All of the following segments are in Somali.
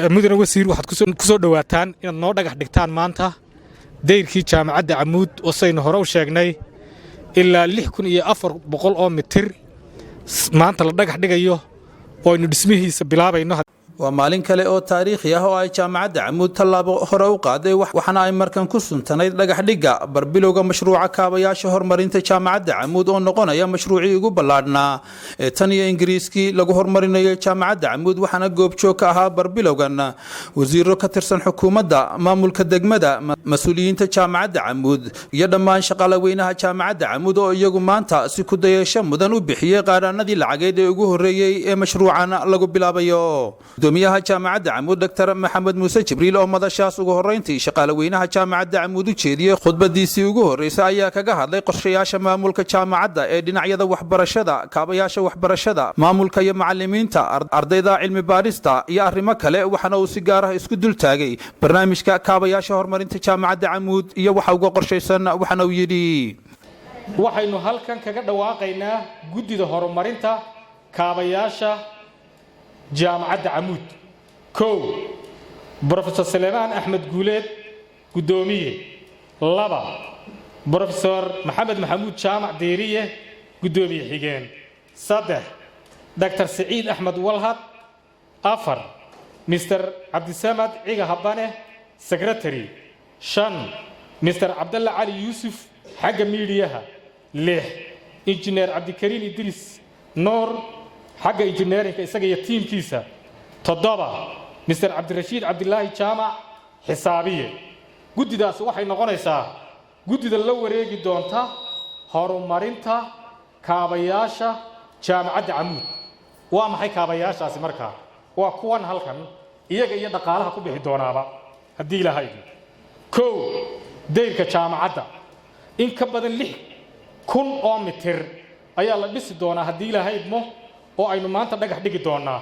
Mudane wasiir, waxaad ku soo dhowaataan inaad noo dhagax dhigtaan maanta dayrkii Jaamacadda Camuud oo saynu hore u sheegnay ilaa 6400 oo mitir maanta la dhagax dhigayo oo aynu dhismihiisa bilaabayno. Waa maalin kale oo taariikhi ah oo ay Jaamacadda Camuud tallaabo hore u qaaday, waxaana ay markan ku suntanayd dhagax dhigga barbilowga mashruuca kaabayaasha horumarinta Jaamacadda Camuud, oo noqonaya mashruucii ugu ballaadhnaa ee tan iyo Ingiriiskii lagu horumarinayo Jaamacadda Camuud. Waxaana goobjoog ka ahaa barbilowgan wasiiro ka tirsan xukuumadda, maamulka degmada, mas-uuliyiinta Jaamacadda Camuud iyo dhammaan shaqaale weynaha Jaamacadda Camuud, oo iyagu maanta si ku dayasho mudan u bixiyey qaadhaanadii lacageed ee ugu horreeyey ee mashruucan lagu bilaabayo. Gudoomiyaha Jaamacadda Camuud, Dr Maxamed Muuse Jibriil, oo madashaas ugu horrayntii shaqaale weynaha Jaamacadda Camuud u jeediyey khudbadiisii ugu horreysay, ayaa kaga hadlay qorshayaasha maamulka jaamacadda ee dhinacyada waxbarashada, kaabayaasha waxbarashada, maamulka iyo macalimiinta, ardayda, cilmi baadhista iyo arrimo kale. Waxaana uu si gaar ah isku dul taagay barnaamijka kaabayaasha horumarinta Jaamacadda Camuud iyo waxa uga qorshaysan. Waxaana uu yidhi: Waxaynu halkan kaga dhawaaqaynaa guddida horumarinta kaabayaasha Jaamacadda Camuud. 1, Brofesor Salemaan Axmed Guuleed, guddoomiye. 2, Brofesor Maxamed Maxamuud Jaamac Diiriye, guddoomiye xigeen. 3, Doctor Siciid Axmed Walhad. 4, Mister Cabdisamad Ciga Habane, secretary. 5, Mister Cabdalle Cali Yuusuf, xagga miidiyaha. 6, Injineer Cabdikariin Idriis Nuur, xagga injineerinka, isaga iyo tiimkiisa. 7, Mister Cabdirashiid Cabdilaahi Jaamac, xisaabiye. Guddidaasi waxay noqonaysaa guddida la wareegi doonta horumarinta kaabayaasha Jaamacadda Camuud. Waa maxay kaabayaashaasi markaa? Waa kuwan halkan, iyaga iyo dhaqaalaha ku bixi doonaaba haddii Ilaahay. 1, dayrka jaamacadda in ka badan 6000 oo mitir ayaa la dhisi doonaa haddii Ilaahay idmo, oo aynu maanta dhagax dhigi doonaa.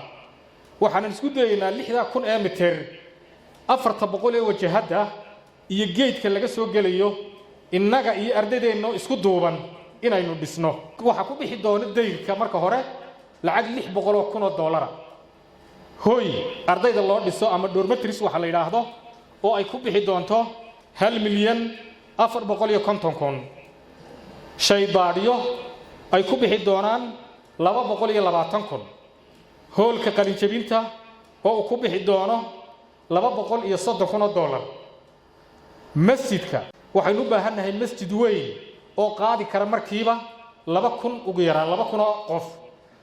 Waxaanan isku dayaynaa 6000 ee mitir, 400 ee wajahadda iyo geedka laga soo gelayo, innaga iyo ardaydeenno isku duuban inaynu dhisno. Waxaa ku bixi doona dayrka marka hore lacag 600,000 oo dollara. Hoy ardayda loo dhiso ama dormitories waxa la yidhaahdo, oo ay ku bixi doonto 1,450,000. Shaybaadhyo ay ku bixi doonaan 220,000. Hoolka qalinjabinta oo uu ku bixi doono 230,000 oo dollar. Masjidka, waxaynu u baahan nahay masjid weyn oo qaadi kara markiiba 2000, ugu yaraan 2000 oo qof,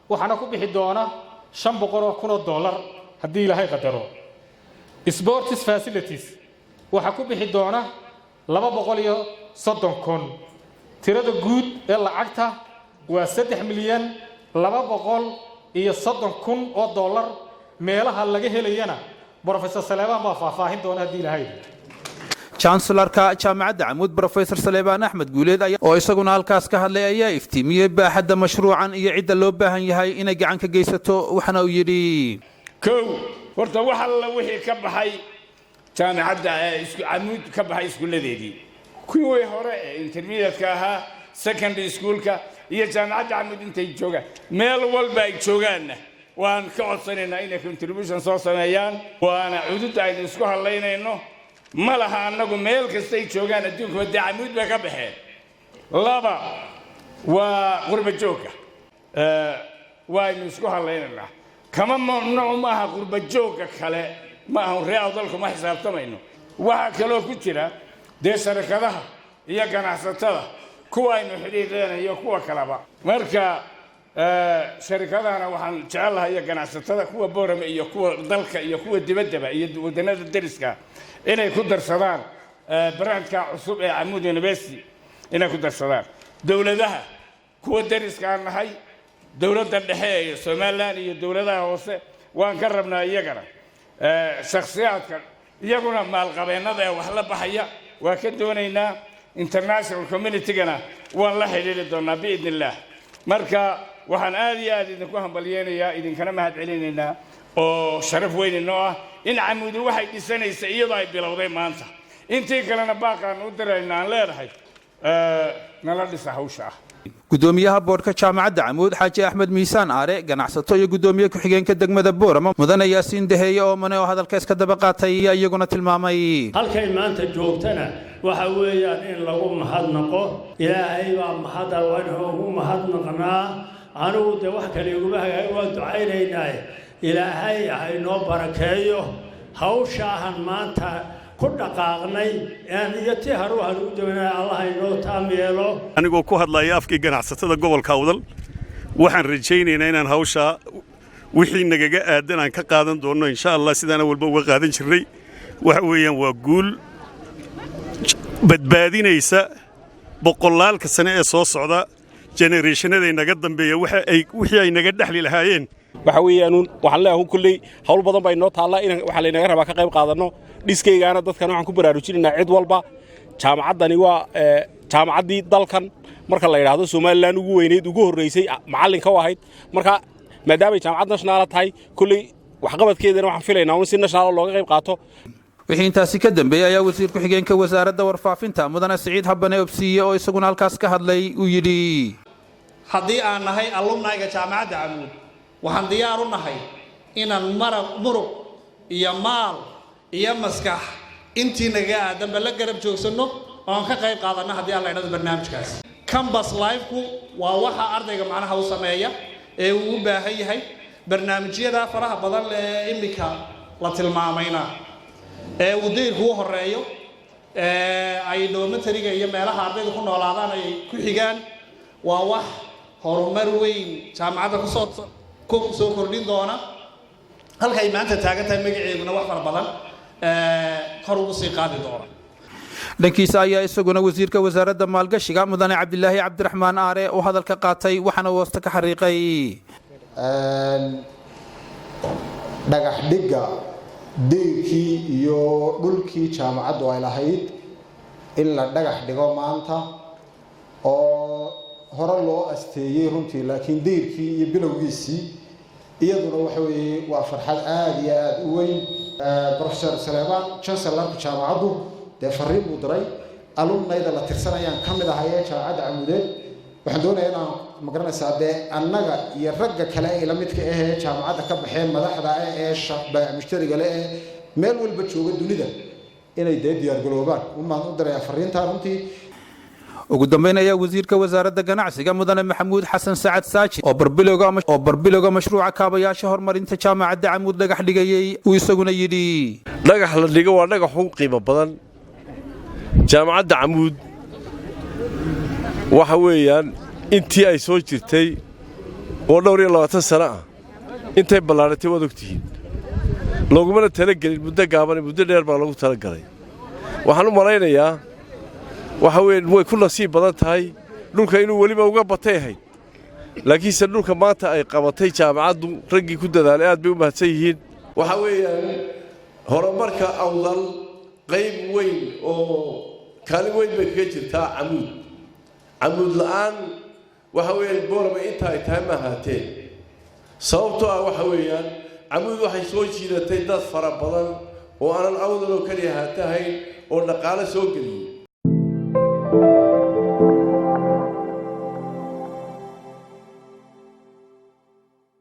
waxaana ku bixi doona 500,000 oo dollar haddii Ilaahay qadaro. Sports facilities waxaa ku bixi doona 230,000. Tirada guud ee lacagta waa 3,230,000 oo dollar. Meelaha laga helayana Brofesor Saleebaan baa faahfaahin doona haddii Ilaahay. Chancellorka Jaamacadda Camuud, Brofesor Saleebaan Axmed Guuleed, oo isaguna halkaas ka hadlay, ayaa iftiimiyey baaxadda mashruucan iyo cidda loo baahan yahay inay gacan ka geysato. Waxaana uu yidhi: 1, horta wax alla wixii ka baxay jaamacadda Camuud, ka baxay iskuulladeedii, kuwii hore ee intermediate-ka ahaa, secondary schoolka iyo Jaamacadda Camuud intay joogaan, meel walba ay joogaanna waan ka codsanaynaa inay contribution soo sameeyaan. Waana cududda aynu isku hadlaynayno. Ma laha annagu, meel kastay joogaan adduunkuba dee Camuud bay ka baxeen. 2, waa qurba joogga, waynu isku hadlaynaynaa. Kama mamnuuc maaha qurba joogga kale, ma aha ree Awdalku, ma xisaabtamayno. Waxaa kaloo ku jira dee sharikadaha iyo ganacsatada, kuwa aynu xidhiir leenahay iyo kuwa kaleba. Marka sharikadahana waxaan jecel lahay iyo ganacsatada, kuwa Boorame iyo kuwa dalka iyo kuwa dibaddaba iyo waddanada deriska, inay ku darsadaan brandka cusub ee Camuud University, inay ku darsadaan. Dowladaha kuwa deriska aan nahay, dowladda dhexe ee Somaliland iyo dowladaha hoose, waan ka rabnaa iyagana. Shakhsiyaadka iyaguna maalqabeennada ee wax la baxaya waa ka doonaynaa. International communitygana waan la xidhiiri doonaa biidni illaah. Marka waxaan aad iyo aad idinku hambalyeynayaa, idinkana mahad celinaynaa, oo sharaf weyn inoo ah in Camuudi waxay dhisanaysa iyadoo ay bilowday maanta. Intii kalena baaqaan u dirayna aan leedahay, nala dhisa hawsha ah. Gudoomiyaha boodhka Jaamacadda Camuud, Xaaji Axmed Miisaan Aare, ganacsato iyo gudoomiye ku-xigeenka degmada Boorama, Mudane Yaasiin Daheeye oo Mane, oo hadalka iska daba qaatay, ayaa iyaguna tilmaamay. Halkay maanta joogtana waxa weeyaan in lagu mahadnaqo. Ilaahay baa mahadda, waa in ugu mahadnaqnaa. Anigu dee wax kale iguma hagaag, waan ducaynaynaa, Ilaahay ha inoo barakeeyo hawshaahan maanta ku dhaqaaqnay iyo tii haruuhan ugu dabanay. Allah inoo taam yeelo. Anigoo ku hadlaya afkii ganacsatada gobolka Awdal, waxaan rajaynaynaa inaan hawshaa wixii nagaga aadan aan ka qaadan doonno, insha Allah, sidaana walba uga qaadan jirnay. Waxa weeyaan waa guul badbaadinaysa boqolaalka sane ee soo socda, generationada naga dambeeya, wixii ay naga dhexli lahaayeen. Waxa weeyaanuun waxaan leeyahay, kulley hawl badan baa inoo taalla in waxaa laynaga rabaa ka qayb qaadanno dhiskaygaana. Dadkan waxaan ku baraarujinaynaa cid walba, jaamacaddani waa jaamacaddii dalkan marka la yidhaahdo Somaliland ugu weynayd, ugu horraysay, macallinka u ahayd. Marka maadaamay jaamacad national tahay, kulley waxqabadkeedana waxaan filaynaa un si national looga qayb qaato. Wixii intaasi ka dambeeyey ayaa wasiir ku-xigeenka wasaaradda warfaafinta, Mudane Siciid Habane Obsiiye, oo isaguna halkaas ka hadlay, uu yidhi: Haddii aan nahay alumnayga Jaamacadda Camuud, waxaan diyaar u nahay inaan maraq, muruq iyo maal iyo maskax intii nagaga aadanba la garab joogsanno oo aan ka qayb qaadanno, haddii aan la idhahdo, barnaamijkaas. Campus life-ku waa waxa ardayga macnaha u sameeya ee uu u baahan yahay. Barnaamijyada faraha badan ee iminka la tilmaamayna, ee uu dayrku u horeeyo, ee ay dormitoryga iyo meelaha ardayda ku noolaadaan ay ku xigaan, waa wax horumar weyn jaamacadda ku soo kordhin doona. Halka ay maanta taagan tahay magaceeduna wax fara badan kor ugu sii qaadi doona. Dhankiisa ayaa isaguna wasiirka wasaaradda maalgashiga, Mudane Cabdilaahi Cabdiraxmaan Aare, uu hadalka qaatay, waxaana uu hoosta ka xariiqay. Dhagax dhigga deyrkii iyo dhulkii jaamacaddu ay lahayd in la dhagax dhigo maanta, oo hore loo asteeyey runtii, laakiin deyrkii iyo bilowgiisii iyaduna waxa weeye waa farxad aada iyo aada u weyn. Professor Saleebaan, chancellorka jaamacaddu, dee fariin buu diray. Alumnayda la tirsanayaan ka mid ahayee Jaamacadda Camuudeed. Waxaan doonayaa inaan, magaranaysaa, dee annaga iyo ragga kale ee la midka ahee jaamacadda ka baxeen, madaxda ah ee mushtariga le ee meel walba jooga dunida, inay dee diyaargaroobaan umaan u dirayaa fariintaa runtii. Ugu dambeyn ayaa wasiirka wasaaradda ganacsiga, Mudane Maxamuud Xasan Sacad Saaji, oo barbilowga mashruuca kaabayaasha horumarinta Jaamacadda Camuud dhagax dhigayey, uu isaguna yidhi: Dhagax la dhigo waa dhagax ugu qiimo badan Jaamacadda Camuud. Waxa weeyaan intii ay soo jirtay oo dhowr iyo 20 sano ah, intay ballaadhatay waad ogtihiin. Loogumana talagelin muddo gaaban, muddo dheer baa loogu talagalay. Waxaan u malaynayaa waxa weeye way ku nasiib badan tahay dhulka inuu weliba uga batay ahayd, laakiinse dhulka maanta ay qabatay jaamacaddu, raggii ku dadaalay aad bay u mahadsan yihiin. Waxa weeyaan horumarka Awdal qayb weyn oo kaalin weyn bay kaga jirtaa Camuud. Camuud la'aan waxa weeyaan Boorama inta ay tahay ma ahaateen, sababtoo ah waxa weeyaan Camuud waxay soo jiidatay dad fara badan oo aanan Awdal oo keliya haatahayn oo dhaqaale soo geliyey.